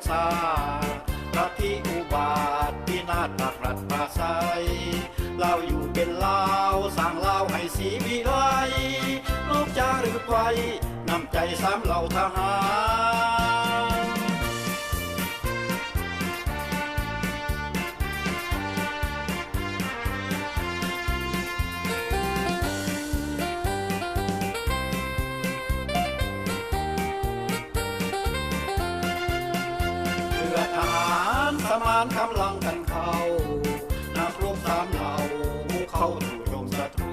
ຊາດ ລັດທິອຸບາດ ພິນາດພັກລັດປາໄຊ ລາວຢູ່ເປັນລາວ ສ້າງລາວໃຫ້ສີວິໄລ ລູກຈາລຶກໄວ້ ນ້ຳໃຈສາມເຫຼົ່າທະຫານ. ເມື່ອທະຫານສະໝານກຳລັງກັນເຂົ້າ ນັກລົບສາມເຫຼົ່າບຸກເຂົ້າຈູ່ໂຈມສັດຕູ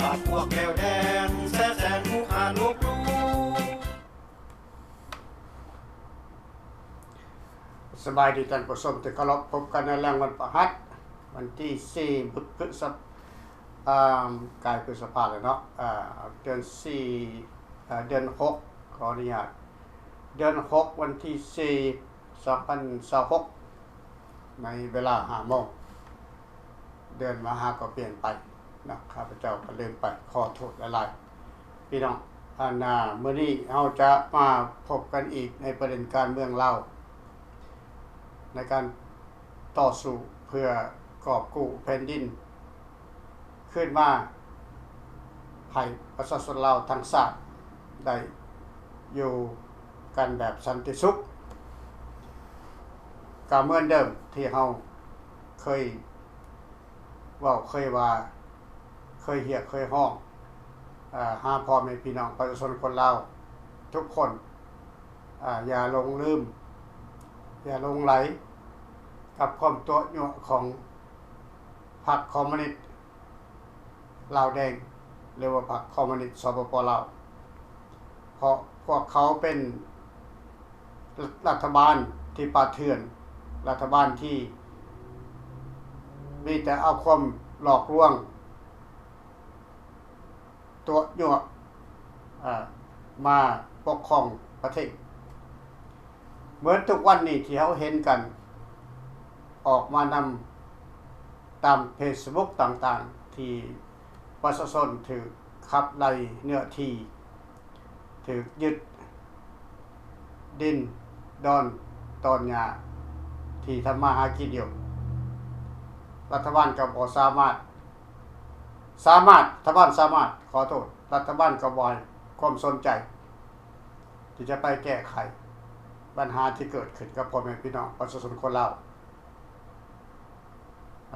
ປາບພວກແກ້ວແດງ ແຊະແຊງບຸກຫາລົບຫຼູ່. ສະບາຍດີທ່ານຜູ້ຊົມທີ່ເຄົາລົບ, ພົບກັນໃນແລງວັນພະຫັດ ວັນທີສີ່ ພຶດ ພຶດສະ ອາ ກາຍພຶດສະພາແລ້ວເນາະ ອາ ເດືອນສີ່ ອາ ເດືອນຫົກ ຂໍອະນຸຍາດ ເດືອນຫົກ ວັນທີສີ່ ສອງພັນຊາວຫົກ ໃນເວລາຫ້າໂມງ. ເດືອນມາຫາກໍປ່ຽນໄປເນາະ ຂ້າພະເຈົ້າກໍລືມໄປ ຂໍໂທດຫຼາຍໆ ພີ່ນ້ອງ. ອັນ ອາ ມື້ນີ້ເຮົາຈະມາພົບກັນອີກໃນປະເດັນການເມືອງລາວ ໃນການຕໍ່ສູ້ເພື່ອກອບກູ້ແຜ່ນດິນຄືນມາ ໃຫ້ປະຊາຊົນລາວທັງຊາດໄດ້ຢູ່ກັນແບບສັນຕິສຸກ ກໍເໝືອນເດີມທີ່ເຮົາເຄີຍເວົ້າ ເຄີຍວ່າ ເຄີຍຮຽກ ເຄີຍຮ້ອງ ອາ ຫາພໍ່ແມ່ພີ່ນ້ອງປະຊາຊົນຄົນລາວທຸກຄົນ ອາ ຢ່າຫຼົງລືມ ຢ່າຫຼົງໄຫຼກັບຄວາມຕົວະຍົວະຂອງພັກຄອມມູນິດລາວແດງ ຫຼືວ່າພັກຄອມມູນິດ ສປປ ລາວ ເພາະພວກເຂົາເປັນ ລັດຖະບານທີ່ປ່າເຖື່ອນ, ລັດຖະບານທີ່ມີແຕ່ເອົາຄວາມຫຼອກລວງ, ຕົວະຍົວະ ເອີ ມາປົກຄອງປະເທດ. ເໝືອນທຸກວັນນີ້ທີ່ເຮົາເຫັນກັນອອກມານຳຕາມເຟສບຸກຕ່າງໆ ທີ່ປະຊາຊົນຖືກຂັບໄລ່ເນື້ອທີ່ ຖືກຍຶດດິນດອນຕອນຫຍ້າທີ່ທຳມາຫາກິນຢູ່. ລັດຖະບານກໍບໍ່ສາມາດ, ສາມາດ, ລັດຖະບານສາມາດ, ຂໍໂທດ, ລັດຖະບານກໍບໍ່ໃຫ້ຄວາມສົນໃຈທີ່ຈະໄປແກ້ໄຂບັນຫາທີ່ເກີດຂຶ້ນກັບພໍ່ແມ່ພີ່ນ້ອງປະຊາຊົນຄົນລາວ.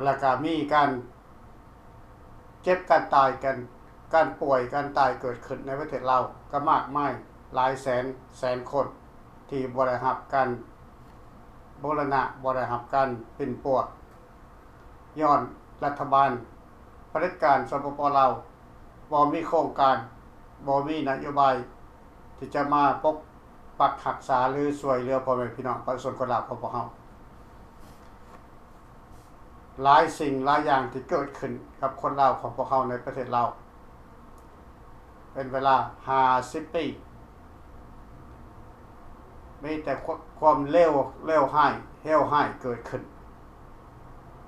ແລ້ວກໍມີການ ເຈັບ ການຕາຍ ການ ການປ່ວຍ ການຕາຍເກີດຂຶ້ນໃນປະເທດລາວກໍມາກມາຍ ຫຼາຍແສນ ແສນຄົນ ທີ່ບໍ່ໄດ້ຮັບການບູລະນະ, ບໍ່ໄດ້ຮັບການປິ່ນປົວ ຍ້ອນລັດຖະບານຜະເດັດການ ສປປ ລາວ ບໍ່ມີໂຄງການ, ບໍ່ມີນະໂຍບາຍ ທີ່ຈະມາປົກປັກຮັກສາ ຫຼື ຊ່ວຍເຫຼືອພໍ່ແມ່ພີ່ນ້ອງປະຊາຊົນຄົນລາວຂອງພວກເຮົາ. ຫຼາຍສິ່ງຫຼາຍຢ່າງທີ່ເກີດຂຶ້ນກັບຄົນລາວຂອງພວກເຮົາໃນປະເທດລາວ ເປັນເວລາຫ້າສິບປີ ມີແຕ່ຄວາມ ຄວາມເລວ ເລວຮ້າຍ ເຫວຮ້າຍເກີດຂຶ້ນ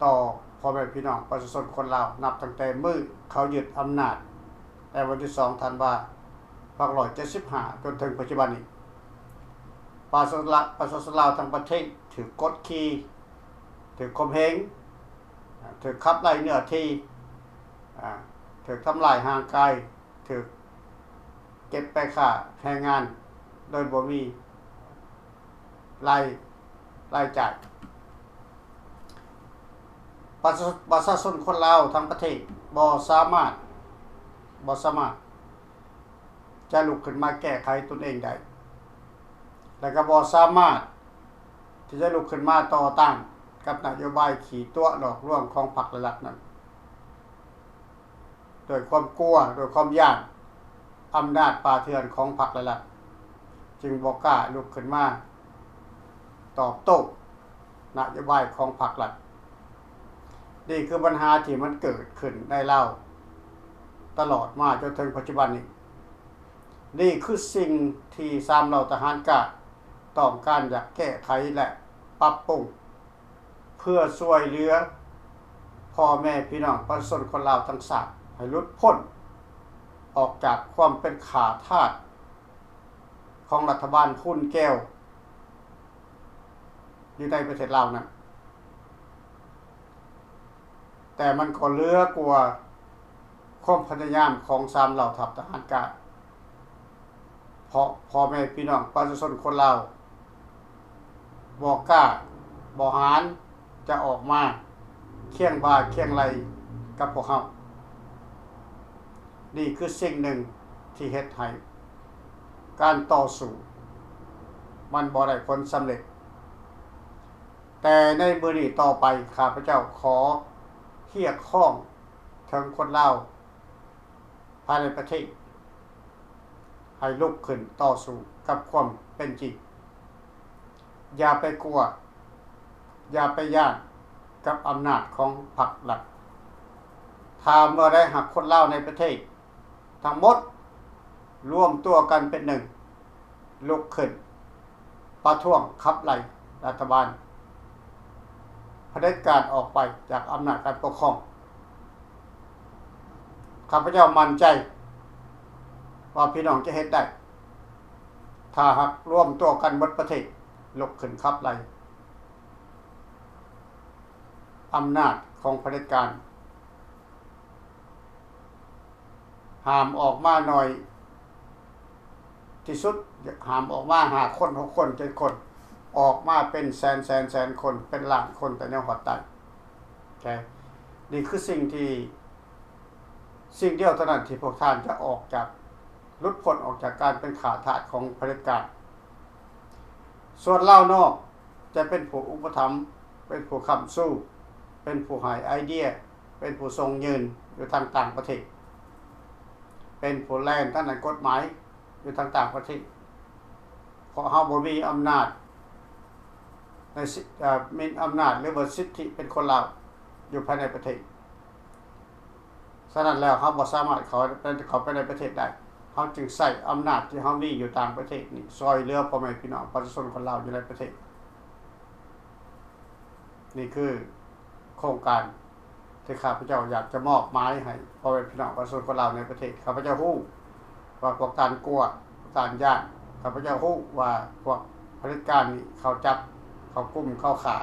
ຕໍ່ພໍ່ແມ່ພີ່ນ້ອງປະຊາຊົນຄົນລາວ ນັບຕັ້ງແຕ່ມື້ເຂົາຍຶດອຳນາດ ແຕ່ວັນທີສອງ ທັນວາ ພັນເກົ້າຮ້ອຍເຈັດສິບຫ້າ ຈົນເຖິງປັດຈຸບັນນີ້ ປະຊາ ປະຊາຊົນລາວທັງປະເທດຖືກກົດຂີ່, ຖືກຂົ່ມເຫງ, ຖືກຂັບໄລ່ເນື້ອທີ່, ອາ, ຖືກທຳລາຍຮ່າງກາຍ, ຖືກເກັບໄປຄ້າແຮງງານໂດຍບໍ່ມີລາຍ, ລາຍຈ່າຍ. ປະຊາ, ປະຊາຊົນຄົນລາວທັງປະເທດບໍ່ສາມາດ, ບໍ່ສາມາດ ຈະລຸກຂຶ້ນມາແກ້ໄຂຕົນເອງໄດ້ ແລະ ກໍບໍ່ສາມາດທີ່ຈະລຸກຂຶ້ນມາຕໍ່ຕ້ານກັບນະໂຍບາຍຂີ້ຕົວະຫຼອກລວງຂອງພັກ ແລະ ລັດນັ້ນ. ດ້ວຍຄວາມກົວ, ດ້ວຍຄວາມຢ້ານອຳນາດປ່າເຖື່ອນຂອງພັກ ແລະ ລັດ ຈຶ່ງບໍ່ກ້າລຸກຂຶ້ນມາຕອບໂຕ້ນະໂຍບາຍຂອງພັກ ລັດ. ນີ້ຄືບັນຫາທີ່ມັນເກີດຂຶ້ນໃນລາວຕະຫຼອດມາຈົນເຖິງປັດຈຸບັນນີ້. ນີ້ຄືສິ່ງທີ່ສາມເຫຼົ່າທະຫານກ້າຕ້ອງການຢາກແກ້ໄຂ ແລະ ປັບປຸງ ເພື່ອຊ່ວຍເຫຼືອພໍ່ແມ່ພີ່ນ້ອງປະຊາຊົນຄົນລາວທັງຊາດ ໃຫ້ຫຼຸດພົ້ນອອກຈາກຄວາມເປັນຂ້າທາດຂອງລັດຖະບານຄູນແກ້ວ ຢູ່ໃນປະເທດລາວນັ້ນ, ແຕ່ມັນກໍເຫຼືອກວ່າຄວາມພະຍາຍາມຂອງສາມເຫຼົ່າທັບທະຫານການ. ເພາະພໍ່ແມ່ພີ່ນ້ອງປະຊາຊົນຄົນລາວບໍ່ກ້າບໍ່ຫານຈະອອກມາຄຽງບ່າຄຽງໄຫຼ່ກັບພວກເຮົາ. ນີ້ຄືສິ່ງໜຶ່ງທີ່ເຮັດໃຫ້ການຕໍ່ສູ້ມັນບໍ່ໄດ້ຜົນສຳເລັດ. ແຕ່ໃນມື້ນີ້ຕໍ່ໄປ ຂ້າພະເຈົ້າຂໍຮຽກຮ້ອງເຖິງຄົນລາວ ພາຍໃນປະເທດ ໃຫ້ລຸກຂຶ້ນຕໍ່ສູ້ກັບຄວາມເປັນຈິງ. ຢ່າໄປກົວ, ຢ່າໄປຢ້ານກັບອຳນາດຂອງພັກລັດ. ຖ້າເມື່ອໃດຫາກຄົນລາວໃນປະເທດທັງໝົດລວມຕົວກັນເປັນໜຶ່ງ, ລຸກຂຶ້ນປະທ້ວງຂັບໄລ່ລັດຖະບານຜະເດັດການອອກໄປຈາກອຳນາດການປົກຄອງ. ຂ້າພະເຈົ້າໝັ້ນໃຈວ່າພີ່ນ້ອງຈະເຮັດໄດ້ ຖ້າຫາກລວມຕົວກັນໝົດປະເທດ ລຸກຂຶ້ນຂັບໄລ່ອຳນາດຂອງຜະເດັດການ. ຫ້າມອອກມາໜ້ອຍທີ່ສຸດ, ຫ້າມອອກມາຫ້າຄົນ, ຫົກຄົນ, ເຈັດຄົນ, ອອກມາເປັນແສນໆໆຄົນ, ເປັນລ້ານຄົນ, ແຕ່ແນວຮອດໄດ້. ໂອເຄ, ນີ້ຄືສິ່ງທີ່, ສິ່ງດຽວເທົ່ານັ້ນທີ່ພວກທ່ານຈະອອກຈາກ, ຫຼຸດພົ້ນອອກຈາກການເປັນຂ້າທາດຂອງຜະເດັດການ. ສ່ວນລາວນອກຈະເປັນຜູ້ອຸປະຖຳ, ເປັນຜູ້ຄ້ຳຊູ, ເປັນຜູ້ໃຫ້ໄອເດຍ, ເປັນຜູ້ສົ່ງຍື່ນຢູ່ທາງຕ່າງປະເທດ, ເປັນຜູ້ແລ່ນທາງດ້ານກົດໝາຍຢູ່ທາງຕ່າງປະເທດ, ເພາະເຮົາບໍ່ມີອຳນາດໃນສິ, ເອີ, ມີອຳນາດ ຫຼືວ່າສິດທິເປັນຄົນລາວຢູ່ພາຍໃນປະເທດ. ສະນັ້ນແລ້ວ ເຮົາບໍ່ສາມາດເຂົ້າໄປ, ເຂົ້າໄປໃນປະເທດໄດ້. ເຮົາຈຶ່ງໃຊ້ອຳນາດທີ່ເຮົາມີຢູ່ຕ່າງປະເທດນີ້ ຊ່ອຍເຫຼືອພໍ່ແມ່ພີ່ນ້ອງປະຊາຊົນຄົນລາວຢູ່ໃນປະເທດ. ນີ້ຄືໂຄງການທີ່ຂ້າພະເຈົ້າຢາກຈະມອບໝາຍໃຫ້ພໍ່ແມ່ພີ່ນ້ອງປະຊາຊົນຄົນລາວໃນປະເທດ. ຂ້າພະເຈົ້າຮູ້ວ່າພວກທ່ານກົວ, ພວກທ່ານຢ້ານ. ຂ້າພະເຈົ້າຮູ້ວ່າພວກຜະເດັດການນີ້ເຂົາຈັບ, ເຂົາກຸມ, ເຂົາຂ້າ,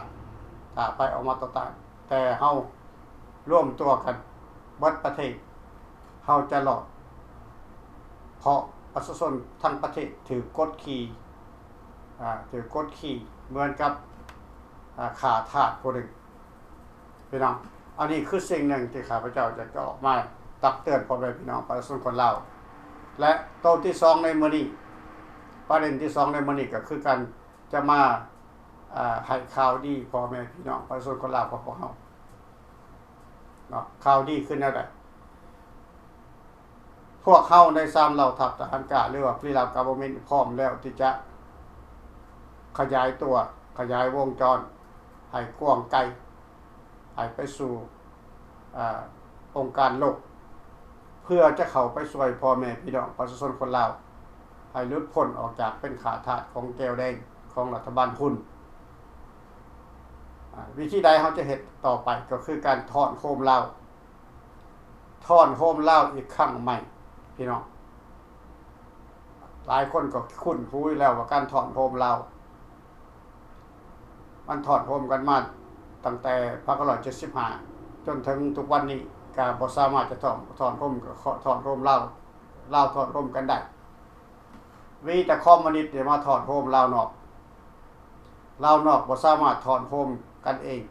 ຖ້າໄປອອກມາຕໍ່ຕ້ານ. ແຕ່ເຮົາລວມຕົວກັນເບິດປະເທດ ເຮົາຈະລອດ, ເພາະປະຊາຊົນທັງປະເທດຖືກກົດຂີ່, ອາ, ຖືກກົດຂີ່ເໝືອນກັບ, ອາ, ຂ້າທາດຜູ້ໜຶ່ງ. ພີ່ນ້ອງ, ອັນນີ້ຄືສິ່ງໜຶ່ງທີ່ຂ້າພະເຈົ້າຢາກຈະອອກມາຕັກເຕືອນພໍ່ແມ່ພີ່ນ້ອງປະຊາຊົນຄົນລາວ. ແລະ ໂຕທີສອງໃນມື້ນີ້, ປະເດັນທີສອງໃນມື້ນີ້ ກໍຄືການຈະມາ, ອາ, ໃຫ້ຂ່າວດີພໍ່ແມ່ພີ່ນ້ອງປະຊາຊົນຄົນລາວຂອງພວກເຮົາ. ເນາະ, ຂ່າວດີຄືແນວໃດ? ພວກເຮົາໃນສາມເຫຼົ່າທັບທະຫານການ ຫຼືວ່າ Freedom Government ພ້ອມແລ້ວທີ່ຈະຂະຫຍາຍຕົວ, ຂະຫຍາຍວົງຈອນໃຫ້ກວ້າງໄກ, ໃຫ້ໄປສູ່, ອາ, ອົງການໂລກ ເພື່ອຈະເຂົ້າໄປຊ່ວຍພໍ່ແມ່ພີ່ນ້ອງປະຊາຊົນຄົນລາວ ໃຫ້ຫຼຸດພົ້ນອອກຈາກເປັນຂ້າທາດຂອງແກວແດງຂອງລັດຖະບານຮຸນ. ອາ, ວິທີໃດເຮົາຈະເຮັດຕໍ່ໄປ ກໍຄືການທ້ອນໂຮມລາວ, ທ້ອນໂຮມລາວອີກຄັ້ງໃໝ່ ພີ່ນ້ອງ. ຫຼາຍຄົນກໍຄຸ້ນຫູຢູ່ແລ້ວວ່າການທ້ອນໂຮມລາວ ມັນທ້ອນໂຮມກັນມາຕັ້ງແຕ່ພັນເກົ້າຮ້ອຍເຈັດສິບຫ້າ ຈົນເຖິງທຸກວັນນີ້ ກໍບໍ່ສາມາດຈະທ້ອນ, ທ້ອນໂຮມ, ທ້ອນໂຮມລາວ, ລາວທ້ອນໂຮມກັນໄດ້. ມີແຕ່ຄອມມູນິດນີ້ມາທ້ອນໂຮມລາວນອກ. ລາວນອກບໍ່ສາມາດທ້ອນໂຮມກັນເອງ.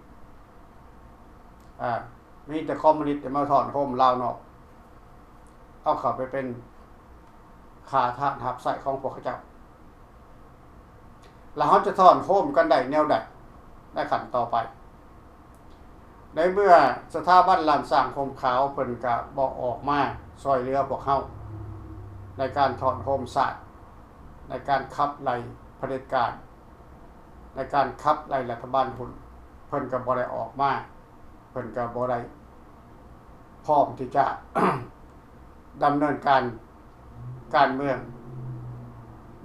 ອາ, ມີແຕ່ຄອມມູນິດນີ້ມາທ້ອນໂຮມລາວນອກ, ເອົາເຂົ້າໄປເປັນຂ້າທາດຮັບໃຊ້ຂອງພວກເຂົາເຈົ້າ. ແລ້ວເຮົາຈະທ້ອນໂຮມກັນໄດ້ແນວໃດໃນຂັ້ນຕໍ່ໄປ? ໃນເມື່ອສະຖາບັນລ້ານຊ້າງຫົ່ມຂາວເພິ່ນກະບໍ່ອອກມາຊ່ອຍເຫຼືອພວກເຮົາໃນການທ້ອນໂຮມຊາດ, ໃນການຂັບໄລ່ຜະເດັດການ, ໃນການຂັບໄລ່ລັດຖະບານຮຸນ, ເພິ່ນກະບໍ່ໄດ້ອອກມາ, ເພິ່ນກະບໍ່ໄດ້ພ້ອມທີ່ຈະດຳເນີນການ ການເມືອງ,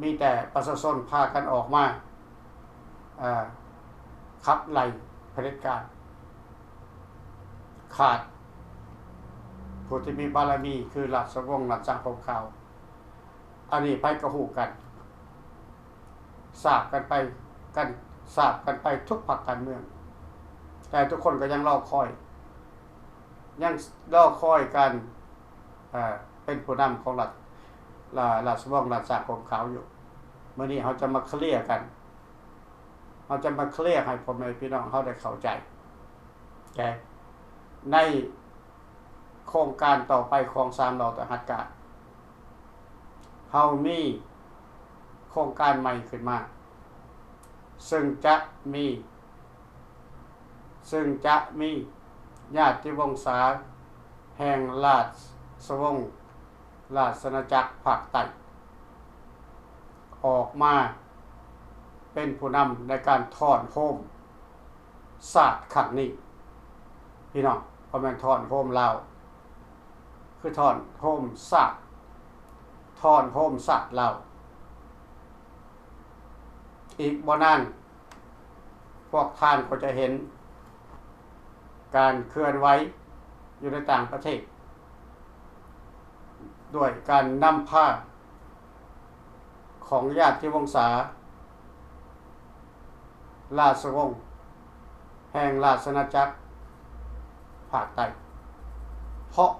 ມີແຕ່ປະຊາຊົນພາກັນອອກມາ, ເອີ, ຂັບໄລ່ຜະເດັດການ, ຂາດຜູ້ທີ່ມີບາລະມີຄືລາຊະວົງລ້ານຊ້າງຫົ່ມຂາວ. ອັນນີ້ໃຜກໍຮູ້ກັນ, ຊາບກັນໄປ, ກັນ, ຊາບກັນໄປທຸກພັກການເມືອງ, ແຕ່ທຸກຄົນກໍຍັງລໍຄອຍ, ຍັງລໍຄອຍການ ເປັນຜູ້ນຳຂອງລັດ ລາຊະວົງລ້ານຊ້າງຫົ່ມຂາວຢູ່. ມື້ນີ້ເຮົາຈະມາເຄລຍກັນ, ເຮົາຈະມາເຄລຍໃຫ້ພໍ່ແມ່ພີ່ນ້ອງເຮົາໄດ້ເຂົ້າໃຈ ແຕ່ໃນໂຄງການຕໍ່ໄປຂອງສາມລໍ້ທະຫານການ ເຮົາມີໂຄງການໃໝ່ຂຶ້ນມາ ເຊິ່ງຈະມີ ເຊິ່ງຈະມີຍາດຕິວົງສາແຫ່ງລາຊະວົງລາຊະອານາຈັກພາກໃຕ້ ອອກມາເປັນຜູ້ນຳໃນການທ້ອນໂຮມຊາດຄັ້ງນີ້ ພີ່ນ້ອງ, ບໍ່ແມ່ນທ້ອນໂຮມລາວ, ຄືທ້ອນໂຮມຊາດ, ທ້ອນໂຮມຊາດລາວ. ອີກບໍ່ນານ ພວກທ່ານກໍຈະເຫັນການເຄື່ອນໄຫວຢູ່ໃນຕ່າງປະເທດ ດ້ວຍການນຳພາຂອງຍາດຕິວົງສາລາຊະວົງແຫ່ງລາຊະອານາຈັກພາກໃຕ້ ເພາະ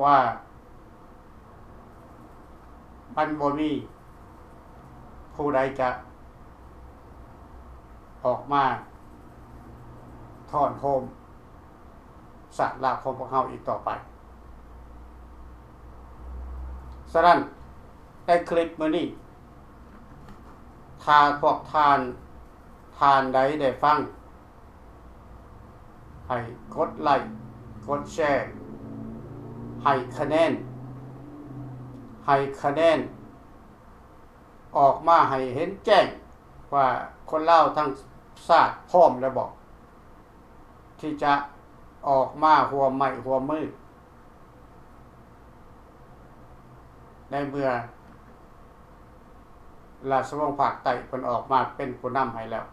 ວ່າມັນບໍ່ມີຜູ້ໃດຈະອອກມາທ້ອນໂຮມຊາດລາວຂອງພວກເຮົາອີກຕໍ່ໄປ. ສະນັ້ນ ໃນຄລິບມື້ນີ້ ຖ້າພວກທ່ານ ທ່ານໃດໄດ້ຟັງ ໃຫ້ກົດໄລ້ ກົດແຊ ໃຫ້ຄະແນນ ໃຫ້ຄະແນນອອກມາໃຫ້ເຫັນແຈ້ງວ່າຄົນລາວທັງຊາດພ້ອມແລ້ວບໍ່ ທີ່ຈະອອກມາຮ່ວມໄມ້ຮ່ວມມື ໃນເມື່ອລາຊະວົງພາກໃຕ້ເພິ່ນອອກມາເປັນຜູ້ນຳໃຫ້ແລ້ວ.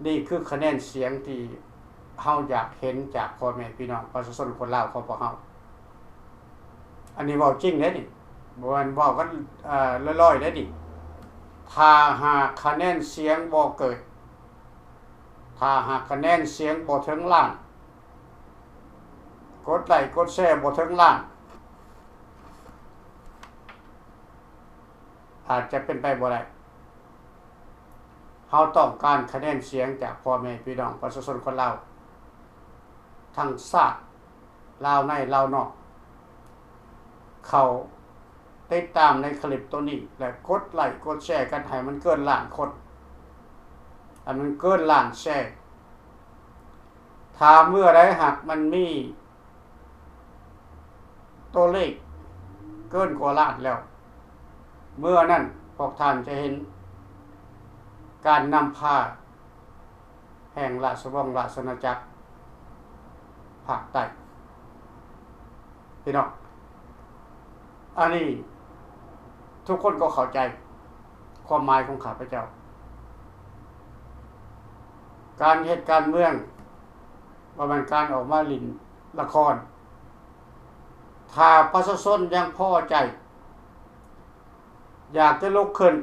ນີ້ຄືຄະແນນສຽງທີ່ເຮົາຢາກເຫັນຈາກພໍ່ແມ່ພີ່ນ້ອງປະຊາຊົນຄົນລາວຂອງພວກເຮົາ. ອັນນີ້ເວົ້າຈິງເດ້ນີ້, ບໍ່ແມ່ນເວົ້າກັນ ເອີ ລອຍໆເດ້ນີ້. ຖ້າຫາກຄະແນນສຽງບໍ່ເກີດ, ຖ້າຫາກຄະແນນສຽງບໍ່ເຖິງລ້ານ, ກົດໄລ້ກົດແຊບໍ່ເຖິງລ້ານ, ອາດຈະເປັນໄປບໍ່ໄດ້. ເຮົາຕ້ອງການຄະແນນສຽງຈາກພໍ່ແມ່ພີ່ນ້ອງປະຊາຊົນຄົນລາວ ທັງຊາດ ລາວໃນລາວນອກ ເຂົ້າຕິດຕາມໃນຄລິບໂຕນີ້ ແລະ ກົດໄລ້ກົດແຊກັນໃຫ້ມັນເກີນລ້ານຄົນ, ໃຫ້ມັນເກີນລ້ານແຊ. ຖ້າເມື່ອໃດຫາກມັນມີຕົວເລກເກີນກວ່າລ້ານແລ້ວ, ເມື່ອນັ້ນພວກທ່ານຈະເຫັນການນຳພາ ແຫ່ງລາຊະວົງລາຊະອານາຈັກພາກໃຕ້. ພີ່ນ້ອງ, ອັນນີ້ທຸກຄົນກໍເຂົ້າໃຈຄວາມໝາຍຂອງຂ້າພະເຈົ້າ. ການເຮັດການເມືອງບໍ່ແມ່ນການອອກມາຫຼິ້ນລະຄອນ. ຖ້າປະຊາຊົນຍັງພໍໃຈ ຢາກຈະລຸກຂຶ້ນ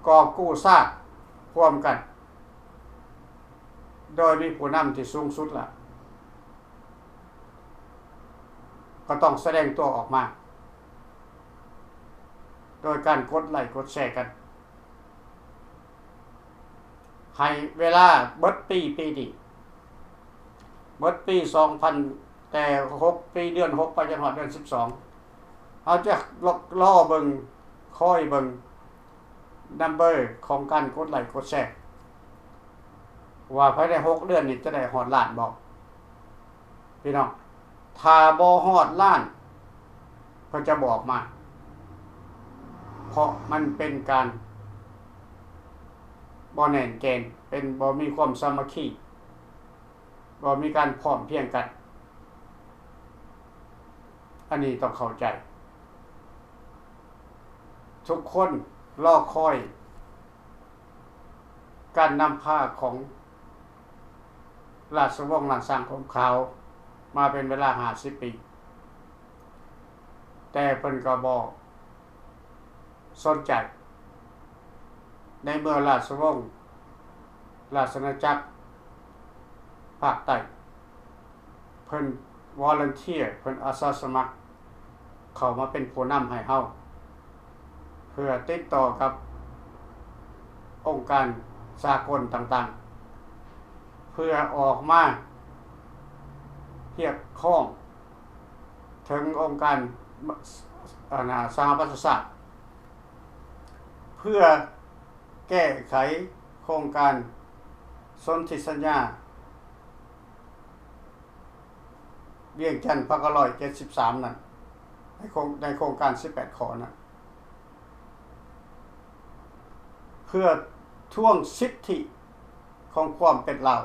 ກອບກູ້ຊາດຮ່ວມກັນ ໂດຍມີຜູ້ນຳທີ່ສູງສຸດລະ ກໍຕ້ອງສະແດງຕົວອອກມາ ໂດຍການກົດໄລ້ກົດແຊກັນ. ໃຫ້ເວລາເບິດປີ ປີນີ້ ເບິດປີສອງພັນ ແຕ່ຫົກປີ ເດືອນຫົກໄປຈົນຮອດເດືອນສິບສອງ ເຮົາຈະລໍເບິ່ງ ຄອຍເບິ່ງນຳເບີຂອງການກົດໄລ້ກົດແຊ ວ່າພາຍໃນຫົກເດືອນນີ້ຈະໄດ້ຮອດລ້ານບໍ່ ພີ່ນ້ອງ. ຖ້າບໍ່ຮອດລ້ານ ເພິ່ນຈະບໍ່ອອກມາ ເພາະມັນເປັນການບໍ່ແໜ້ນແກ່ນ, ເປັນ ບໍ່ມີຄວາມສາມັກຄີ, ບໍ່ມີການພ້ອມພຽງກັນ. ອັນນີ້ຕ້ອງເຂົ້າໃຈ. ທຸກຄົນລໍຄອຍການນຳພາຂອງ ລາຊະວົງລ້ານຊ້າງຫົ່ມຂາວມາເປັນເວລາຫ້າສິບປີ, ແຕ່ເພິ່ນກໍບໍ່ສົນໃຈ. ໃນເມື່ອລາຊະວົງ ລາຊະອານາຈັກພາກໃຕ້ ເພິ່ນ volunteer ເພິ່ນອາສາສະໝັກເຂົ້າມາເປັນຜູ້ນຳໃຫ້ເຮົາ ເພື່ອຕິດຕໍ່ກັບອົງການສາກົນຕ່າງໆ ເພື່ອອອກມາຮຽກຮ້ອງເຖິງອົງການ ອັນນ່າ ສະຫະປະຊາຊາດ ເພື່ອແກ້ໄຂໂຄງການສົນທິສັນຍາວຽງຈັນ ພັນເກົ້າຮ້ອຍເຈັດສິບສາມ ນັ້ນ ໃນໂຄງ ໃນໂຄງການສິບແປດຂໍ້ນັ້ນ ເພື່ອທວງສິດທິຂອງຄວາມເປັນລາວ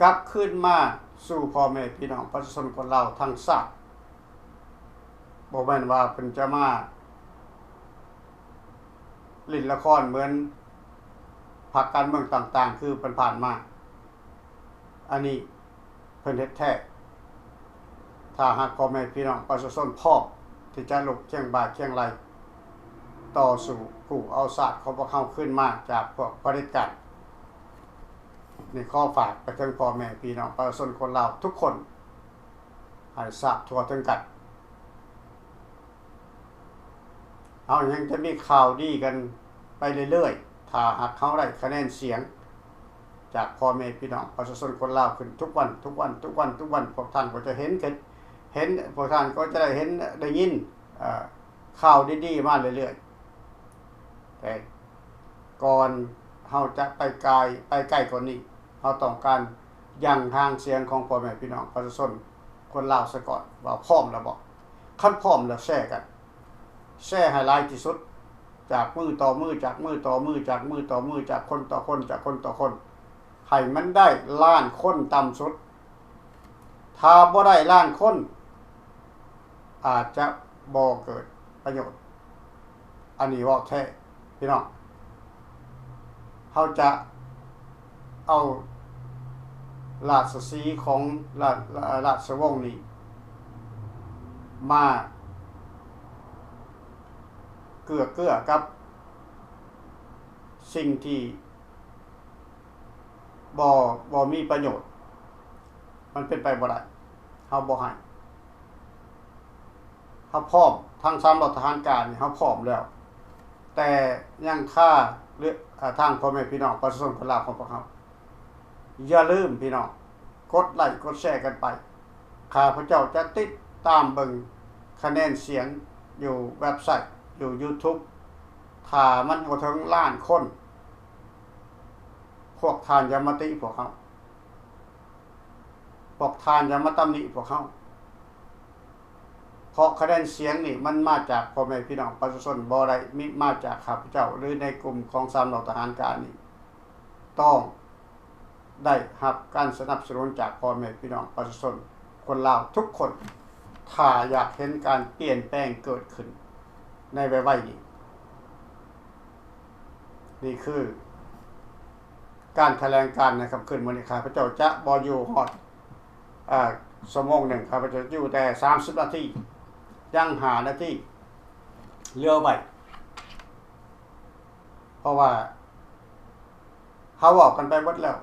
ກັບຄືນມາສູ່ພໍ່ແມ່ພີ່ນ້ອງປະຊາຊົນຄົນລາວທັງຊາດ. ບໍ່ແມ່ນວ່າເພິ່ນຈະມາຫຼິ້ນລະຄອນເໝືອນພັກການເມືອງຕ່າງໆ ຄືຜ່ານໆມາ. ອັນນີ້ເພິ່ນເຮັດແທ້. ຖ້າຫາກພໍ່ແມ່ພີ່ນ້ອງປະຊາຊົນພ້ອມທີ່ຈະລຸກຄຽງບ່າຄຽງໄຫຼ່ຕໍ່ສູ້ກູ້ເອົາຊາດຂອງພວກເຮົາຄືນມາຈາກພວກຜະເດັດການ, ນີ້ຂໍຝາກໄປເຖິງພໍ່ແມ່ພີ່ນ້ອງປະຊາຊົນຄົນລາວທຸກຄົນ ໃຫ້ຊາບທົ່ວເຖິງກັນ. ເຮົາຍັງຈະມີຂ່າວດີກັນໄປເລື້ອຍໆ ຖ້າຫາກເຮົາໄດ້ຄະແນນສຽງຈາກພໍ່ແມ່ພີ່ນ້ອງປະຊາຊົນຄົນລາວຂຶ້ນທຸກວັນ ທຸກວັນ ທຸກວັນ ທຸກວັນ, ພວກທ່ານກໍຈະເຫັນ ເຫັນ ພວກທ່ານກໍຈະໄດ້ເຫັນ ໄດ້ຍິນ ເອີ ຂ່າວດີໆມາເລື້ອຍໆ. ແຕ່ກ່ອນເຮົາຈະໄປກາຍ ໄປໄກກວ່ານີ້ ເຮົາຕ້ອງການຢັ້ງຫາງສຽງຂອງພໍ່ແມ່ພີ່ນ້ອງປະຊາຊົນຄົນລາວຊະກ່ອນ ວ່າພ້ອມແລ້ວບໍ່? ຄັນພ້ອມແລ້ວແຊກັນ ແຊໃຫ້ຫຼາຍທີ່ສຸດ ຈາກມືຕໍ່ມື ຈາກມືຕໍ່ມື ຈາກມືຕໍ່ມື ຈາກຄົນຕໍ່ຄົນ ຈາກຄົນຕໍ່ຄົນ ໃຫ້ມັນໄດ້ລ້ານຄົນຕ່ຳສຸດ. ຖ້າບໍ່ໄດ້ລ້ານຄົນ ອາດຈະບໍ່ເກີດປະໂຫຍດ. ອັນນີ້ເວົ້າແທ້ພີ່ນ້ອງ. ເຮົາຈະເອົາລາຊະສີຂອງລາ ລາຊະວົງນີ້ມາເກື້ອເກື້ອກັບສິ່ງທີ່ ບໍ່ ບໍ່ມີປະໂຫຍດ. ມັນເປັນໄປບໍ່ໄດ້. ເຮົາບໍ່ໃຫ້. ເຮົາພ້ອມ. ທັງສາມເຫຼົ່າທະຫານການນີ້ ເຮົາພ້ອມແລ້ວ. ແຕ່ຍັງຄາເຫຼືອ ເອີ ທາງພໍ່ແມ່ພີ່ນ້ອງປະຊາຊົນຄົນລາວຂອງພວກເຮົາ. ຢ່າລືມພີ່ນ້ອງ ກົດໄລ້ກົດແຊກັນໄປ. ຂ້າພະເຈົ້າຈະຕິດຕາມເບິ່ງຄະແນນສຽງຢູ່ເວັບໄຊ, ຢູ່ຢູທູບ. ຖ້າມັນບໍ່ເຖິງລ້ານຄົນ, ພວກທ່ານຢ່າມາຕິພວກເຮົາ. ພວກທ່ານຢ່າມາຕຳໜິພວກເຮົາ. ເພາະຄະແນນສຽງນີ້ມັນມາຈາກພໍ່ແມ່ພີ່ນ້ອງປະຊາຊົນ, ບໍ່ໄດ້ມີມາຈາກຂ້າພະເຈົ້າ ຫຼື ໃນກຸ່ມຂອງສາມເຫຼົ່າທະຫານການນີ້. ຕ້ອງໄດ້ຮັບການສະໜັບສະໜູນຈາກພໍ່ແມ່ພີ່ນ້ອງປະຊາຊົນຄົນລາວທຸກຄົນ ຖ້າຢາກເຫັນການປ່ຽນແປງເກີດຂຶ້ນໃນໄວໆນີ້. ນີ້ຄືການຖະແຫຼງການໃນຄ່ຳຄືນມື້ນີ້. ຂ້າພະເຈົ້າຈະບໍ່ຢູ່ຮອດ ເອີ ຊົ່ວໂມງໜຶ່ງ, ຂ້າພະເຈົ້າຢູ່ແຕ່ສາມສິບນາທີ ຍັງຫ້ານາທີເຫຼືອໄວ້. ເພາະວ່າເຮົາເວົ້າກັນໄປເບິດແລ້ວ,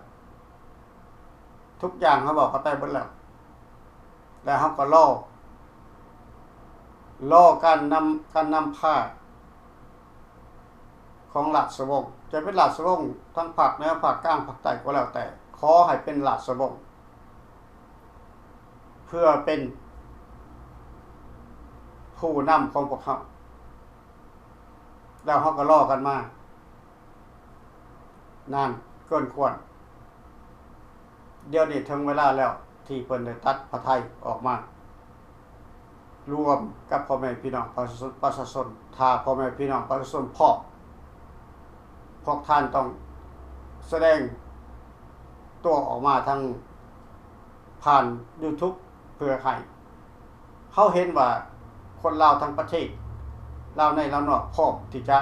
ທຸກຢ່າງເຮົາເວົ້າກັນໄປເບິດແລ້ວ ແລະ ເຮົາກໍລໍ ລໍການນຳ ການນຳພາຂອງລາຊະວົງ, ຈະເປັນລາຊະວົງທາງພາກເໜືອ, ພາກກາງ, ພາກໃຕ້ກໍແລ້ວແຕ່, ຂໍໃຫ້ເປັນລາຊະວົງ ເພື່ອເປັນຜູ້ນຳຂອງພວກເຮົາ. ແລ້ວເຮົາກໍລໍກັນມານານເກີນຄວນ. ດຽວນີ້ເຖິງເວລາແລ້ວທີ່ເພິ່ນໄດ້ຕັດພະໄທອອກມາ ລວມກັບພໍ່ແມ່ພີ່ນ້ອງປະຊາຊົນ, ປະຊາຊົນ. ຖ້າພໍ່ແມ່ພີ່ນ້ອງປະຊາຊົນພ້ອມ, ພວກທ່ານຕ້ອງສະແດງຕົວອອກມາທາງ ຜ່ານຢູທູບ ເພື່ອໃຫ້ເຮົາເຫັນວ່າຄົນລາວທັງປະເທດ, ລາວໃນລາວນອກ ພ້ອມທີ່ຈະ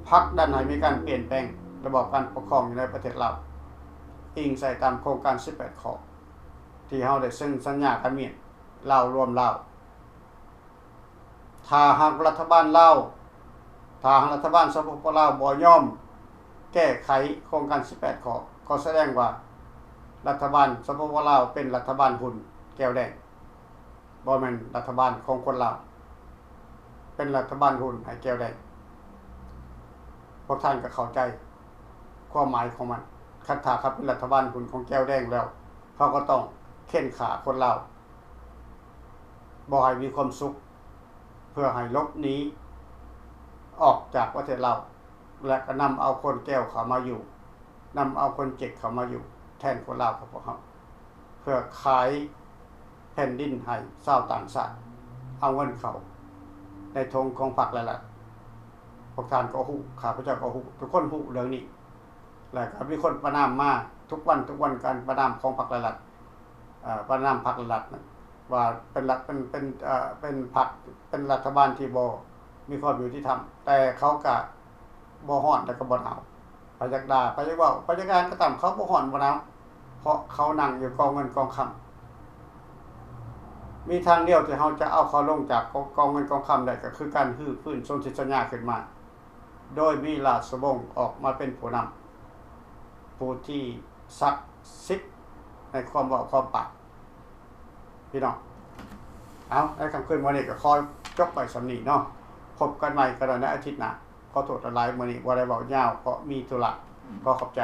ຜັກດັນໃຫ້ມີການປ່ຽນແປງລະບອບການປົກຄອງຢູ່ໃນປະເທດລາວ, ອີງໃສ່ຕາມໂຄງການສິບແປດຂໍ້ ທີ່ເຮົາໄດ້ເຊັນສັນຍາກັນມາ ລາວລວມລາວ. ຖ້າຫາກລັດຖະບານລາວ ຖ້າຫາກລັດຖະບານ ສປປ ລາວ ບໍ່ຍອມແກ້ໄຂໂຄງການ ສິບແປດ ຂໍ້ ກໍສະແດງວ່າລັດຖະບານ ສປປ ລາວ ເປັນລັດຖະບານຫຸ້ນແກວແດງ, ບໍ່ແມ່ນລັດຖະບານຂອງຄົນລາວ, ເປັນລັດຖະບານຫຸ້ນໃຫ້ແກວແດງ. ພວກທ່ານກໍເຂົ້າໃຈຄວາມໝາຍຂອງມັນ. ຄັນຖ້າເຂົາເປັນລັດຖະບານຫຸ້ນຂອງແກວແດງແລ້ວ, ເຂົາກໍຕ້ອງເຂັ່ນຂ້າຄົນລາວ ບໍ່ໃຫ້ມີຄວາມສຸກ ເພື່ອໃຫ້ຫຼົບໜີອອກຈາກປະເທດລາວ ແລະ ກໍນຳເອົາຄົນແກວເຂົ້າມາຢູ່, ນຳເອົາຄົນເຈັກເຂົ້າມາຢູ່ແທນຄົນລາວຂອງພວກເຮົາ, ເພື່ອຂາຍແຜ່ນດິນໃຫ້ຊາວຕ່າງຊາດ, ເອົາເງິນເຂົ້າໃນຖົງຂອງພັກແລະລັດ. ພວກທ່ານກໍຮູ້, ຂ້າພະເຈົ້າກໍຮູ້, ທຸກຄົນຮູ້ເລື່ອງນີ້. ແລ້ວກໍມີຄົນປະນາມມາທຸກວັນ, ທຸກວັນການປະນາມຂອງພັກແລະລັດ, ເອີ ປະນາມພັກແລະລັດນັ້ນວ່າເປັນລັດ, ເປັນ, ເປັນ, ເອີ ເປັນພັກ, ເປັນລັດຖະບານທີ່ບໍ່ມີຄວາມຍຸຕິທຳ, ແຕ່ເຂົາກະບໍ່ຮ້ອນ ແລ້ວກໍບໍ່ໜາວ. ໃຜຢາກດ່າ, ໃຜຢາກເວົ້າ, ໃຜຢາກຫຍັງກໍຕາມ, ເຂົາບໍ່ຮ້ອນບໍ່ໜາວ, ເພາະເຂົານັ່ງຢູ່ກອງເງິນກອງຄຳ. ມີທາງດຽວທີ່ເຮົາຈະເອົາເຂົາລົງຈາກກອງ, ກອງເງິນກອງຄຳໄດ້ ກໍຄືການຮື້ຟື້ນສົນທິສັນຍາຂຶ້ນມາ ໂດຍມີລາຊະວົງອອກມາເປັນຜູ້ນຳ, ຜູ້ທີ່ສັກສິດໃນຄວາມເວົ້າຄວາມປາກ. ພີ່ນ້ອງ, ເອົາ, ໃນຄ່ຳຄືນມື້ນີ້ກໍຂໍຈົບໄວ້ສ່ຳນີ້ເນາະ. ພົບກັນໃໝ່ກໍໄດ້ໃນອາທິດໜ້າ. ຂໍໂທດຫຼາຍໆ, ມື້ນີ້ບໍ່ໄດ້ເວົ້າຍາວ ເພາະມີທຸລະ. ຂໍຂອບໃຈ.